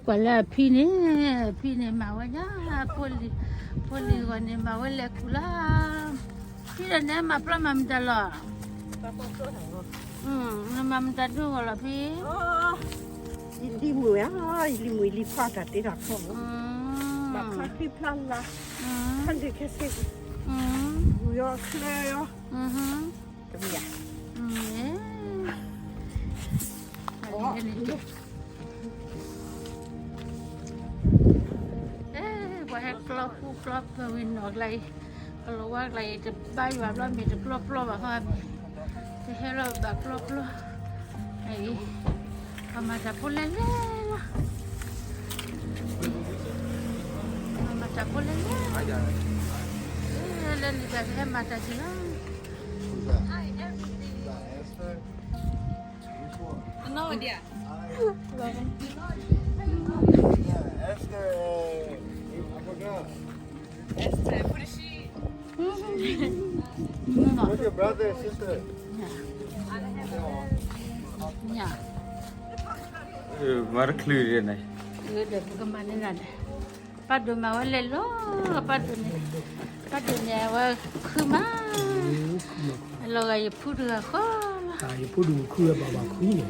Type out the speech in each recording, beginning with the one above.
ကွၢ်လၢအဖံန့ၣ်, အဖံန့ၣ်မၤဝဲညါ, ဖိလံၤ, ဖိလံၤဂီၢ်န့ၣ် မၤဝဲလဲၤကူၣ်လီၤ. ဖံဒီးန့ၣ် မၤပျီမၤမတၤလီၤ. နမၤမတၤဒိဂီၢ်လီၤဖံ. ယလံၤမုာ်ဧါ, ယလံၤမုာ်ယလံၤဖျါတၢ်တ့တၢ်ဖျီ, ဘၣ်ဖျါဃံဖျါလၤ, ဖဲန့ၣ်ခဲဆ့, ဂုာ်ယီၤချၢယီၤ, တမ့ၢ်ဧါ. ပှၤဟဲကျီဃူကျီဖိးဝံၤနီၢ်ကျါအံၤ, ကလီၤဝါကျါအံၤ တဘါယွၤဘျီမ့ၢ်တပျီပျီဘၣ်ဃီမ့ၢ်, တဟဲလီၤဘၣ်ပျီပျီ, အံၤ, ပှၤမၤတၢ်ဖိလဲၣ်လဲၣ်လီၤ, ပှၤမၤတၢ်ဖိလဲၣ်လဲၣ်, လၢလံၤတၢ်ကဟဲမၤတၢ်က့ၤလီၤ. Esther, what is she? Who's your brother and sister? Yeah. မၤတချုးန့ၣ်, ပၢ်ဒိၣ်မၤဝဲလဲၣ်လီၤ, ပၢ်ဒိၣ်န့ၣ်, ပၢ်ဒိၣ်န့ၣ် အဝဲခုမး, အလီၤဂာ်ယဖုတဂၤဃီလီၤ, ယဖုဒိၣ်ခုဝဲဘၣ်ဘၣ်ခုန့ၣ်,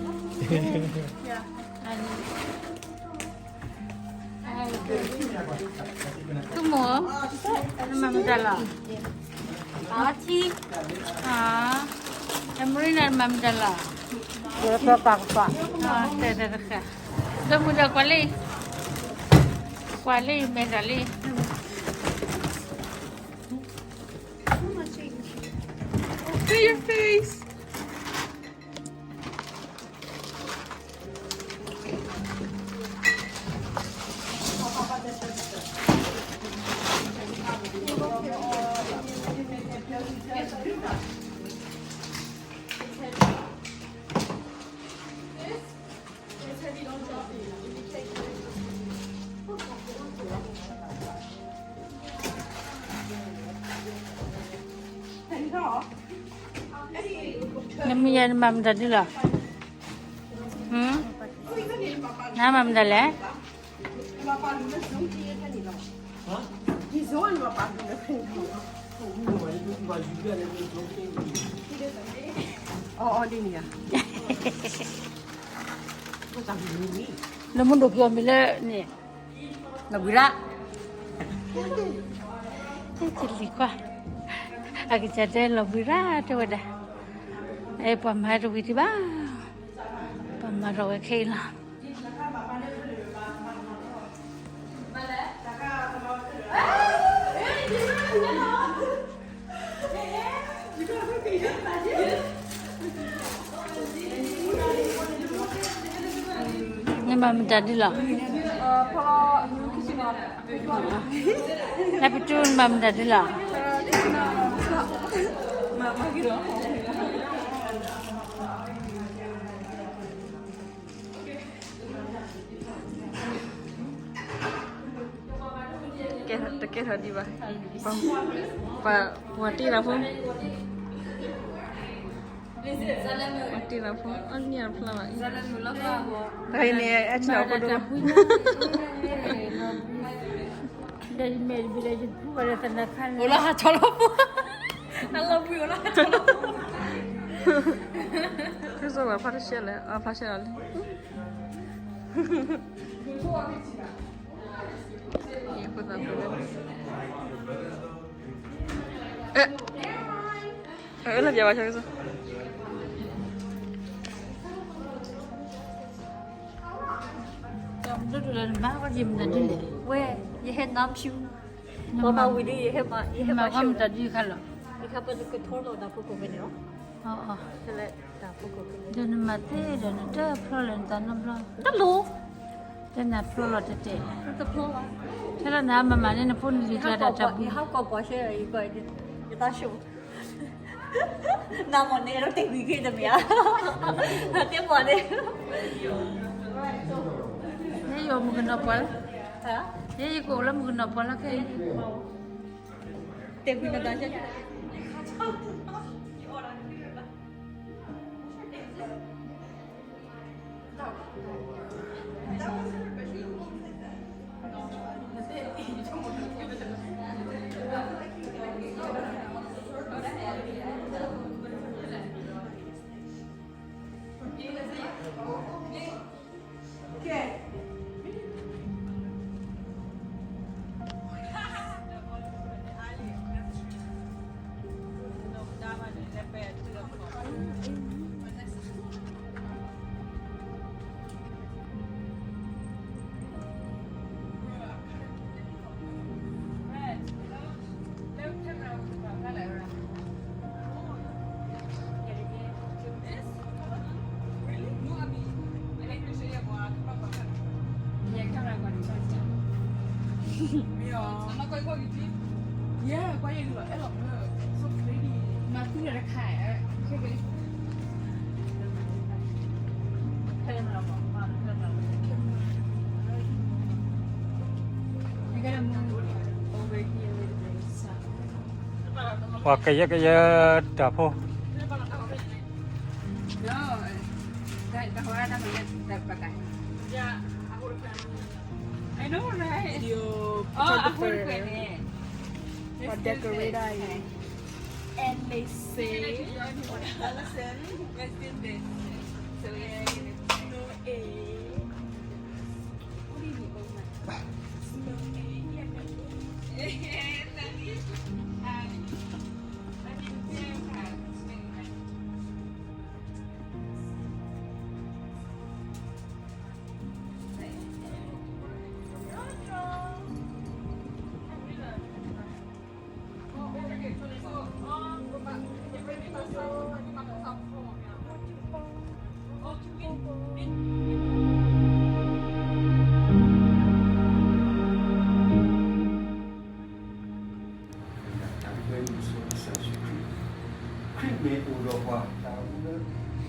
သုမိၢ်, နမၤမတၤလီၤ. အထံ, အမရံနၤမၤမတၤလီၤ. တၢ်တဃၣ်, ဒီးမုၢ်ဒီးကွၢ်လံ, ကွၢ်လံမဲာ်တၢ်လံ. Look at your face. နမ့ၢ်ယၤနမၤမတၤဒ်လီၤ. နမၤမတၤလဲၣ်. လၢမုၢ်ဒိၣ်ကီၤမံၤလၢန့ၣ်, လီၤဘှံးရၣ်, ကလံၤခွါ, အကစၢ်တဲလီၤဘှံးရၣ်တဲဝဲဒၣ်, အဲ ပှၤမၤတဝံၤဒံးဘၣ်, ပှၤမၤထီၣ်ဝဲခဲအံၤလီၤ. နမၤမတၤဒ်လီၤ. နပတူၢ် နမၤမတၤဒ်လီၤ. တကဲထီၣ်ဒံးဘၣ်, ပှၤတ့ၢ်တၢ်ဖိ, ပှၤတ့ၢ်တၢ်ဖိ အနံၣ်အဖျါဘၣ်အံၤ, တခါအံၤန့ၣ် အဆၢဖိဒိၣ်, အိၣ်လၢဟးထီၣ်လီၤဖိ, အလီၤဘှံးအိၣ်လၢဟးထီၣ်လီၤဖိ, ဖုစိဘၣ်ဖးတရှဲလဲၣ်, အဖးရှဲလီၤလံ. ဒိၣ်ဒိၣ်လၢနမၤဝဲယမနုၤဒ်လဲၣ်, ဝဲ, ယဟဲနါဖၠူ, ပှၤမၤဝံၤဒ် ယဟဲမၤ, ယဟဲမၤဝဲမတၤဒ်ခါလီၤ, ယခါပကထီလီၤတၢ်ဖိကိၣ်ဖဲန့ၣ်လီၤ. ဒီးနမၤသ့ဒီးနတဖျီလၢနတၢ်နီတဘျီ, တလိၣ်, တဲနၤဖျီလီၤတဲတဲ, ထဲလၢနမၤမၤန့ၣ် နဖိနလံၤကျါတၢ်တၢ်ဘှံး, ယဟးကွၢ်ပှၤရှဲအံၤ, ယတၢ်ဆိ, နမ့ၢ်န့ၣ် အဲၣ်ဒိးတဲကွံာ်က့ၤတမ့ၢ်ဧါ, တဲပှၤန့ၣ်, ယဲယအိၣ်မုၣ်ကနီၤပှၢ်လီၤ, ယဲယကအိၣ်လၢမုၣ်ကနီၤပှၢ်လီၤခဲအံၤ, တဲကွံာ်နတၢ်ဆၢ, တၢ်ဆၢ, တၢ်ဆၢ, တၢ်ဆၢ, Yeah, quiet, you look, eh, look, so pretty. မၤသူၣ်လၢတခါ, okay, babe. ခဲလၢာ်မၤလီၤမး, ခဲလၢာ်မၤလီၤ. You gotta move over here a little bit, so. ပှၤကယၢကယၢတၢ်ဖိ. No, that, that, that, that, that, that. I know, right? Video, oh, photographer. Or decorator. And they say, listen, let's do this. So it's no A. What do you mean? Oh my. Snow A. Yeah, no. Christ မ့ၢ်အိၣ်ဒီးပှၤ တၢ်အိၣ်လၢ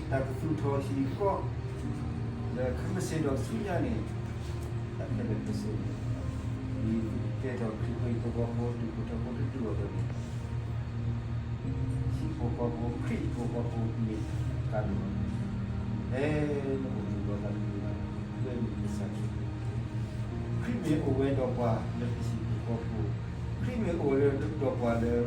တၢ်ကသူၣ်ထီၣ်ဟံၣ်ဃီ လၢခဲမုၢ်ဆ့ၣ်ဒီးဆူညါန့ၣ် တၢ်ခဲလၢာ်ခဲဆ့န့ၣ် ဒ်သိးကကဲထီၣ်ခရံာ်ဖိဟံၣ်ဖိဃီဖိ ဒူၣ်ဖိထၢဖိတဒူၣ်အသိးန့ၣ် ဟံၣ်ဖိဃီဖိ ခရံာ်ဖိဃီဖိမ့ၢ်တၢ်ကါဒိၣ်လီၤ. ဖဲနအိၣ်မူဒီးတၢ်တမံၤဘၣ် လၢနကစၢ်ခရံာ် ခရံာ်မ့ၢ်အိၣ်ဝဲဒီးပှၤလၢပဟံၣ်ဖိဃီဖိ, ခရံာ်မ့ၢ်အိၣ်ဝဲဒီးပှၤလၢ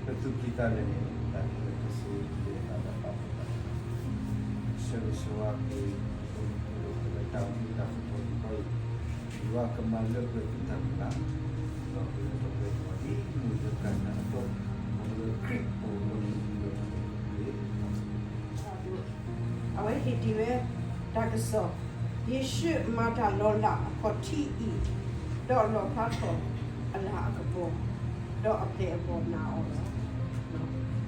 ပသူၣ်ကံၢ်သးလဲန့ၣ် တၢ်ခဲလၢာ်ခဲဆ့ ကဲသးလၢပာ်ဖှိၣ်သး ဆၢဂ့ၤဆၢဝါက့ၤ ပဝဲတၢ်အိၣ်မူတၢ်သူၣ်ထီၣ်ဟံၣ်ဃီအံၤ ယွၤကမၤလၢပှဲၤသုတၢ်မုၢ်လၢ် ဒီးကလၢထီၣ်ပှဲၤထီၣ်ဒ်မုၢ်လၢကၤနၤအသိး ခီဖျိလၢခရံာ်အိၣ်ဝဲန့ၣ် ဒီးတၢ်ခဲလၢာ်ခဲဆ့ အဝဲဟ့ၣ်တ့ၢ်ဝဲတၢ်ကစီၣ်, ယ့ၣ်ၡူးမၤတၢ်လီၤလးအခီၣ်ထံးအံၤ, ဒီးလီၣ်ဖျါထီၣ်အလၤအကပီၤ, ဒီးအပျဲၢ်အဘီၣ်နာ်အီၤလီၤ.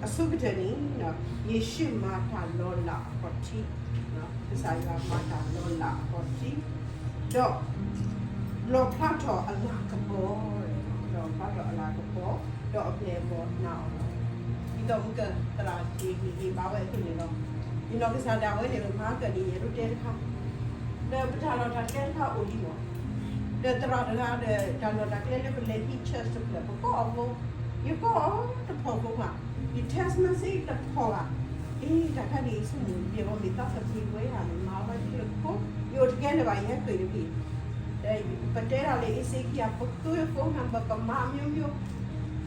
အဆိကတၢၢ်န့ၣ်, ယ့ၣ်ၡူးမၤတၢ်လီၤလးအခီၣ်ထံး, ကစၢ်ယွၤမၤတၢ်လီၤလးအခီၣ်ထံး, ဒီး လီၣ်ဖျါထီၣ်အလၤကပီၤ, လီၣ်ဖျါထီၣ်အလၤကပီၤ, ဒီးအပျဲၢ်အဘီၣ်နာ်အီၤလီၤ. ဒ်သိးမုၢ်ကသရၣ်က့ၤဟ့ၣ်ဂံၢ်ဘါဝဲအသိးန့ၣ်လီၤ. ယနီၢ်ကစၢ်ဒၣ်ဝဲန့ၣ် မၤကၢၢ်န့ၣ် ယဲဒိးတဲတခါ, ဒီးပတၢ်လီၢ်တၢ်ကျဲတခါအိၣ်လံမး, ဒီးသရၣ်တဂၤဒီး တၢ်လီၢ်တၢ်ကျဲလၢပလဲၤဟံး church တဖျၢၣ် ပကိးအီၤဖိ, ယကိးအီၤတဖီဖိမး, ယ text message တဖီဘၣ်, အ့ တၢ်ခါန့ၣ် ယဆိကမိၣ် ယဲဘီမ့ၢ်သးသ့ဝဲဧါန့ၣ် မၤဝဲတခိၣ်, ယအိၣ်တကဲလၢၤဘၣ် ယဟဲဃ့ၢ်တဘ့ၣ် ပတဲဒၣ်လၢ အ့စ့ခံဂၤ ပဃ့ phone number ပမၤ မျိုးမျိုး,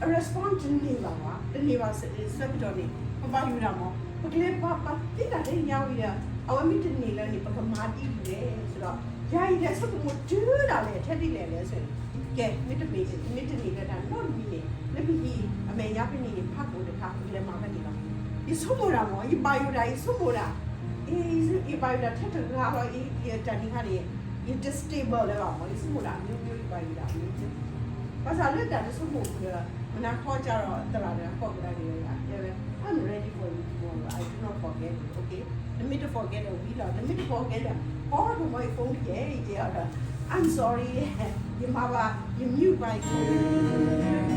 အ respond တန့ၢ်ဘၣ်ဘၣ်, တန့ၢ်ဘၣ်ဆၢကတီၢ်န့ၣ် ပဘၣ်ယိၣ်ဒၣ်မး, ပကလဲၤပာ်ပာ်သ့ဒၣ်လၢညါဝံၤဒီး အဝဲမ့ၢ်တန့ၢ်လၢန့ၣ် ပကမၤဒ်လဲၣ် ဆိုတော့ ယၤအံၤလဲၤဆိကမိၣ်တုၤဒၣ်လဲာ် ထဲဒ်လဲၣ်လဲၣ် ဆိုရင်, ကဲ မ့တမ့ၢ် မ့တန့ၢ်လၢတၢ်နီတမံၤန့ၣ် လၢပဟံၣ်အမဲာ်ညါဖဲန့ၣ်န့ၣ် ဖးကအိၣ်တခါ ပကလဲၤမၤဖဲန့ၣ်လီၤ. ယဆိကမိၣ်ဒၣ်မး, ယဘၣ်ယိၣ်ဒၣ် ယဆိကမိၣ်ဒၣ်, အ့ ယဘၣ်ယိၣ်ဒၣ်ထဲတဂၤလီၤ, အ့ ယတၢ်နံၤခါန့ၣ် ယတ stable လၢၤဘၣ်မး, ယဆိကမိၣ်ဒၣ် မျိုးမျိုး ယဘၣ်ယိၣ်ဒၣ် မျိုးမျိုး, ဘၣ်ဆၣ်လၢတၢ်တဆိကမိၣ်ဃုာ်ဒီး မနၤခီကၢ်ဒီး သရၣ်တဂၤကိးကဒါက့ၤဝဲဒၣ် တဲဝဲ I'm ready for you tomorrow, I do not forget it, okay, နမ့ၢ်တ forget ဒီးဝံၤလီၤ, နမ့ၢ်တ forget ဒီး ကိးဒိၣ်မး ယ phone တက့ၢ် ယတဲအီၤဒီး I'm sorry, ယမၤဘၣ်, ယ mute ဘၣ် ယ phone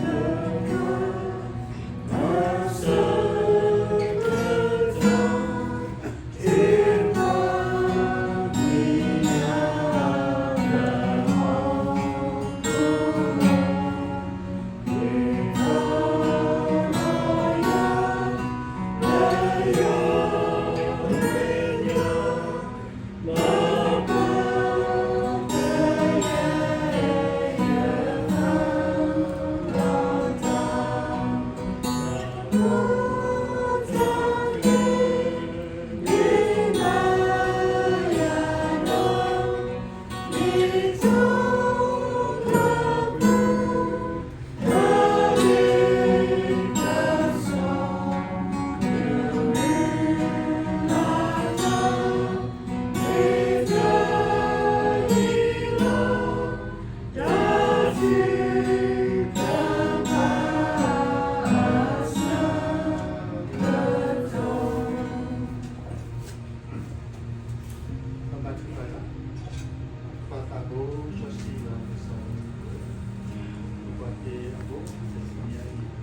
အဃိ တဆံယၤအံၤ ပဝဲဒၣ် ပဖိ ပဖိ ပဖိ ပဖိ တဂၤဘၣ်တဂၤ ပလီၢ်ပလီၢ်ပတၢ်ဖံးတၢ်မၤ ပလီၢ်ပတၢ်က့ၤတၢ်လၢ ပကဲပတၢ်လၢဒီး ယၤလၢ မုၢ်ကလံၤယၤပက့ၤတၢ်ကိးဂၤဒဲးလီၤ. ပဖိက့ၤဒီးတၢ်အီၣ်ကဲပဝဲကိးဂၤဒဲးလီၤ. ပဖိက့ၤဒီးတၢ်အီၣ်ကဲပဝဲကိးဂၤဒဲးလီၤ. တၢ်ပၢဆှၢမုၢ်ကလံၤယၤပက့ၤတၢ်ကိးဂၤဒဲးလီၤ. ပကဲဒီးတၢ်ဘၣ်ဆူယၤပှၤကိးဂၤဒဲး စံးဘျုးစံးဖှိၣ်လီၤ. တၢ်ဘၣ်တၢ်ပၢဘၣ် ပဃ့ခဲလၢာ် ပဃ့ခီဖျိကိးဂၤဆူ ပဃ့ဒီးစံးဘျုးလီၤ. ကဲဒီးတၢ်ဆၢလၢပကီၢ်လၢ ခဲမုၢ်ဆ့ၣ် တၢ်ဘူၣ်ဘၣ်သ့ၣ်ညါ ဒုးကတၢၢ်တခါဝဲတမံၤလၢ်လံ ခဲမုၢ်ဆ့ၣ် ဖှံနၣ်ရံၣ်ပကလဲၤတ့ၢ် ကိးဂၤဒဲးလၢ တလိၣ်ဆိကမိၣ် ဒီး တၢ်အိၣ်ဖှံသးညီ ပလဲၤတၢ်လၢကစၢ်ယွၤ ပမ့ၢ်လဲၤတၢ်လၢကစၢ်ယွၤန့ၣ် တၢ်ကဲအံၤလိၤလိၤဒီးတၢ်သ့န့ၣ် ဒီးခဲကနံၣ်အံၤ မ်လၢပၢ်ကစၢ် ဖိခွါကစၢ် သးစီဆှံကစၢ် ယွၤသၢဂၤတဂၤအဃိ အဃိ ထူးပှဲၤဒီးတၢ်အဲၣ်တၢ်ကွံ တၢ်ဆိၣ်ဂ့ၤဆိၣ်ဝါလၢအလီၢ်ဘၢလီၢ်လၢ် မ်ဒီးဝဲလၢ မုၢ်တမုၢ်အံၤ ဒီးပဖိဒိၣ်ဖိဒိၣ်ခွါလၢပသူၣ်ထီၣ်ဟံၣ်ခီ ဒီး မိၢ်ပၢ်ခံခီယၤဘၣ် ဒီးပူၤတံၢ်ကိးဂၤဒဲး ဒီးပဝဲလၢပကဟဲဃုသကိးပှၤကညီလၢတၢ်ခါညါအံၤ ယွၤတၢ်ဆိၣ်ဂ့ၤမ့ၢ်တမံၤဃီ ပၢၤပှၤတ့ၢ်လၢတၢ်လီၤထူလီၤယိာ် စိၤစိၤဃၣ်ဃၣ်တက့ၢ်. အၤမ့ၣ်, အၤမ့ၣ်, အၤမ့ၣ်. တီအူပူၤကူတၢ်ကပီၤ, မ့ၢ်န့ၢ်ပှၤတၢ်ကပီၤ, ပာ်ဒိၣ်ပာ်ဒိၣ်အဘံၣ်သမိး, တၢ်လၢကၠီပှၢ်န့ၣ် မ့ၢ်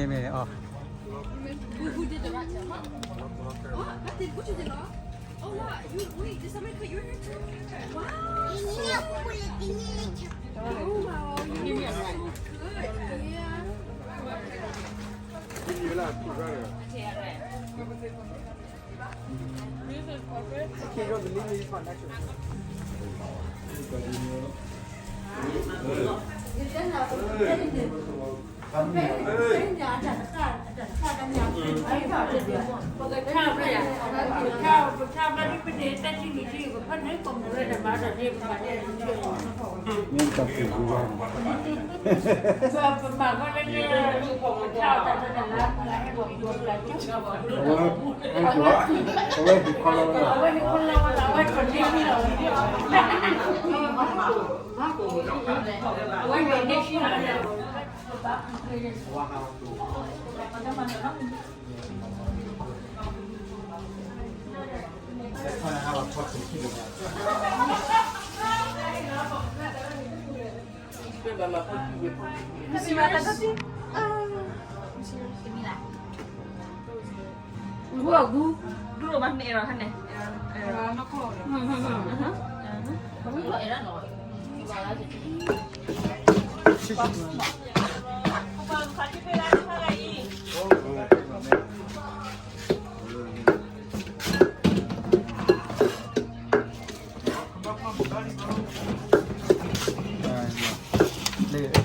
မ့ၢ်အီၤ Who, who did the rat tail? Huh? What? What did, what you did, Laura? Oh, wow. You, wait, did somebody cut your hair too? Wow. Oh, wow. You look so good. Yeah.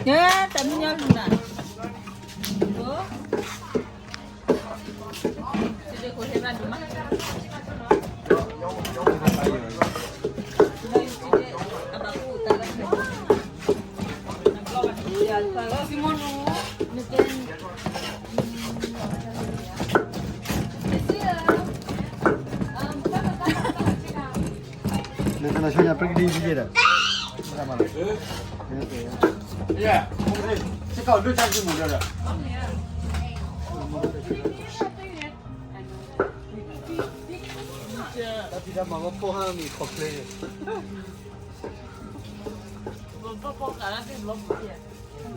ကဲ တမံၤညါလူၤနၤ, နတနာ်ဆိညါပြကဒံယဲဒီး, တၢ်ဖံးတၢ်မၤကဖီၣ်ဟါမံၤခီၣ်ခ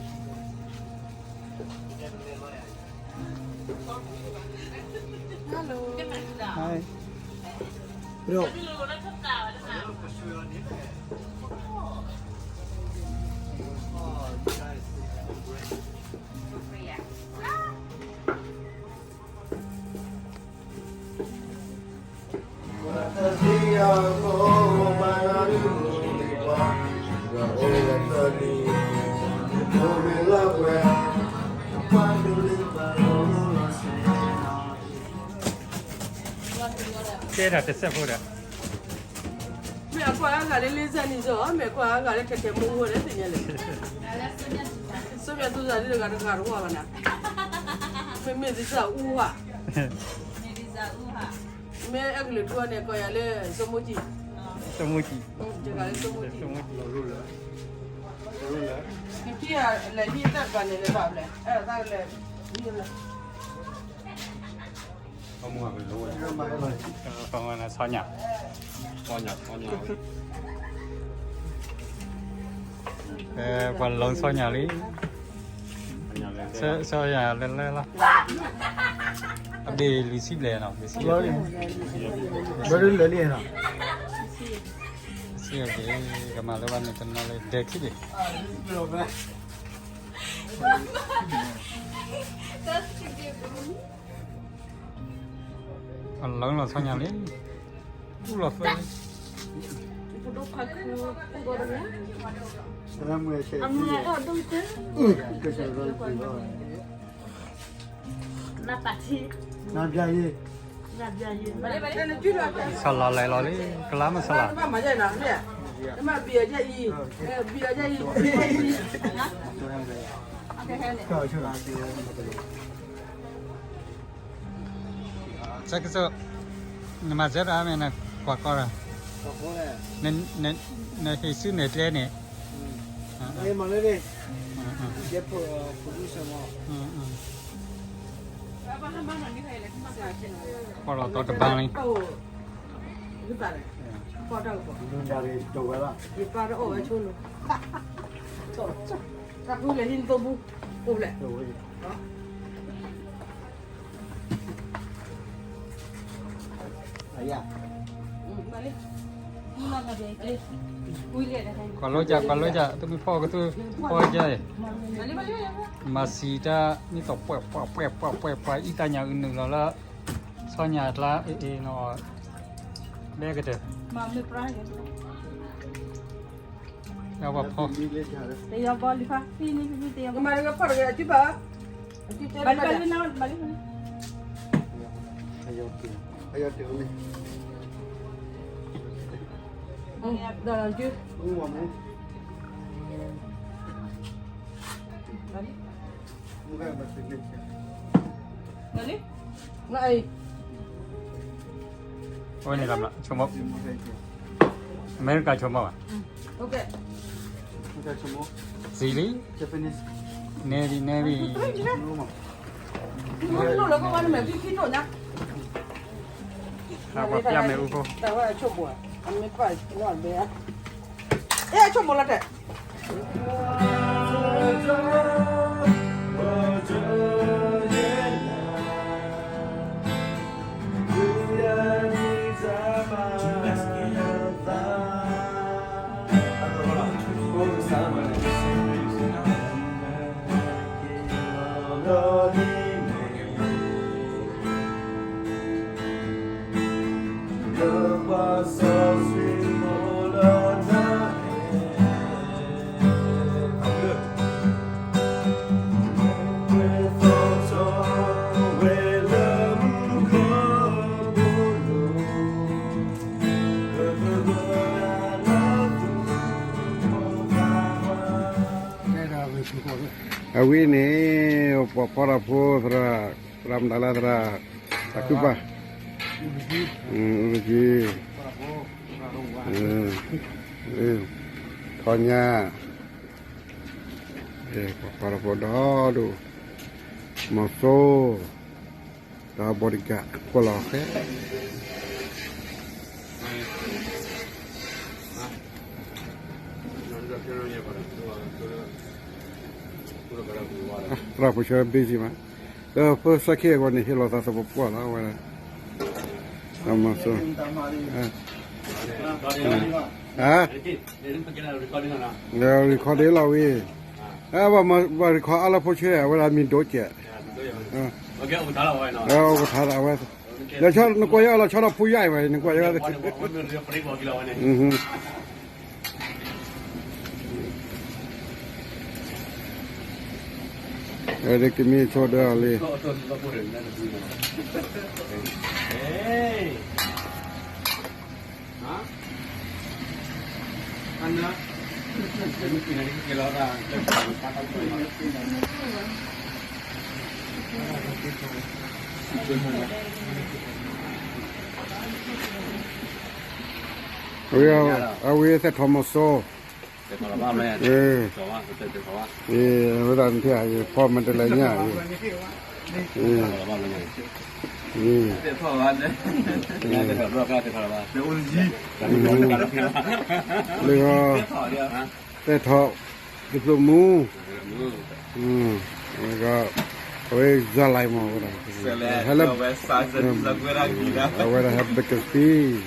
ျ့န့ၣ်, ကဲဒၣ်တစဲးဖိဒီး, မ့ၢ်အကွၢ်အါဂၤလၢလ့စၢ်နံၤစီၤ, မ့ၢ်အကွၢ်အါဂၤလၢထဲထဲမိၢ်ဝဲဒီးသ့ၣ်ညါလဲၣ်, စိဖၠၣ်သူစၤဒ်တဂၤတဂၤတဝၢ်ဘၣ်နၤ, မ့မ့ၢ်သစၢ်အူဟၣ်, မ့ၢ်အဲကလုာ်ထူန့ၣ် ကိးယၤလၢ စိမိကံ, စိမိကံ, တဂၤလၢစိမိကံ, နထံၣ်လဲၤဟံးတၢ်တဂၤန့ၣ်လၢဘၣ်လဲၣ်, အဲၣ်ဒိးတၢ်လဲၤဟံးလၢ ပမၤဆီညၣ်, ပှၤလီၤဆီညၣ်လံ, ဆီညၣ်လၢလၢလီၤ, အဘ့ၣ်လွံၢ်ဆံဘျဲၣ်နီၤ, လွံၢ်ဆံ, လၢလၢလံနီၤ, ဆံက့ၤ, ကမၤလၢဘၣ်န့ၣ်တနီၤလၢဒဲခံဘ့ၣ်, အလီၤလီၤဆီညၣ်လံ, အိၣ်လီၤသၢလံ, နဘျါယ့ၣ်, ဆလီၤလဲၤလီၤလံ, ကလါမ့ၢ်ဆလီၤ, ဆၢကစီၣ်, နမၤစၢၤတၢ်မ့ၢ်နကွၢ်ကီဒီး, နဟ့ၣ်စုနဲၣ်ကျဲန့ၣ်, ကွၢ်လီၤတီတဘါလံ, တၢ်ပူၤလဲၤဟံးနသိပူၤ, ပူၤလဲၣ်. ကွၢ်လိကၢ် ကွၢ်လိကၢ် သုမ့ၢ်ဖီၣ်ကသုဖီၣ်ကၢ်အံၤ, မၤစံးတၢ်မ့ၢ်တီၢ်ပှဲၤပှဲၤပှဲၤပှဲၤပှဲၤပှဲၤ အံၤတၢ်ညၣ်အုးနုာ်လီၤလၢ ဆီညၣ်အကျါအ့ၣ်အ့ၣ်နီၤ, ဘဲကတၢၢ် လၢပှၤဖီၣ် တယီဘီလံဖးဖံန့ၣ်ဖံဖံတယီဘီ, ဘၣ်လံဘၣ်လံ, ဘၣ်လံဘၣ်လံ, ဒီးလီၤကၠူ ဘၣ်လံ, ဘၣ်လံ, အဝဲန့ၣ်လီၤမး ဆိကမိၣ်, အမဲရကၤဆိကမိၣ်ဘၣ်, စံးလံ, Navy Navy, ပှၤပျၢ်မ့ၣ်အူဖိ, အဲ ဆိကမိၣ်လီၤတဲာ် အဝဲန့ၣ် ပှၤဖီတၢ်ဖိသရၣ်, သရၣ်မတၤလၢသရၣ်, တၢ်ခုပၢ်, အူရကံ, ထီညါ, ပှၤဖီတၢ်ဖိဒီဒိၣ်, မီၤစိ, ဒီး bodyguard ကွၢ်လီၤဃဲ သရၣ်ဖိဆၢ busy မး, ဒီးဖိစၢ်ခ့အဂီၢ်န့ၣ် ဟ့ၣ်လီၤသးသပှၢ်ပှၢ်လီၤ အဝဲဒၣ်, မီၤစိ, ဟါ, recording လီၤဝံၤ, ဘၣ် record အါလၢဖိဆၢ အဝဲဒၣ်မံၤဒိၣ်ကဲး, အိၣ်ကထါလီၤဝဲ, နကွၢ်ယါလီၤဆီဒီးဖိယါအံၤဝဲ နကွၢ်ယါ ကမ့ၢ်ဆိဒီးလံ, အဝဲသဲထီၣ်မီၤစိ, အဝဲဒၣ်နထံၣ် ဖီမၤတလဲညါ, လၢ သဲထီၣ်, တဖျိမူ, အဝဲ ဇာတ်လမ်း မ့ၢ်ဝဲဒၣ်, အဝဲဒၣ်ဟဲ biggest fish,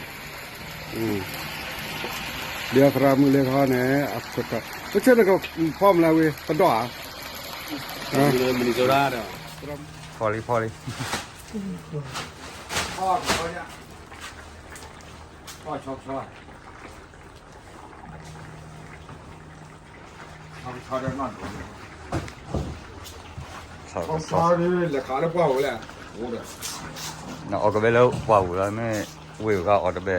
ဒ်သရၣ်မုၣ်လၢခီန့ၣ် အခိၣ်တီ, ပဆၢတကဖီမလဲဝံၤ ပဒိၣ်ဧါ, ဖီလံ ဖီလံ, နအီၣ်ကဘဲလၢပှၢ်ပူၤလီၤ မ့ၢ်ဝ့ၢ်ဂၤအီၣ်တဘဲ,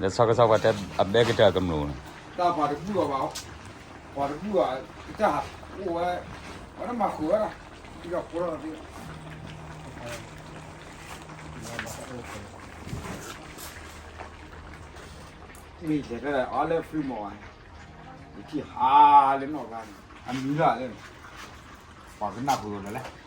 လၢဆီကဆီပှၤတဲအဘဲကတၢၢ်ကမျိာ်န့ၣ်, တၢ်ပှၤတဘူၣ်အီၤဘၣ်, ပှၤတဘူၣ်အီၤ ကတၢၢ်ဟးအိၣ်ဝဲ, ပှၤတမၤဃုာ်ဝဲဒၣ်, ဒီးဖိလီၤသ့ မ့ၢ်လဲၤတၢ်အီၤလၢ free မးဝဲ, ယထံၣ်ဟးလၢနီၢ်ဂၤန့ၣ် အမံၤလၢ်လၢန့ၣ်, ပှၤကနၣ်ဃုာ်လီၤလၢ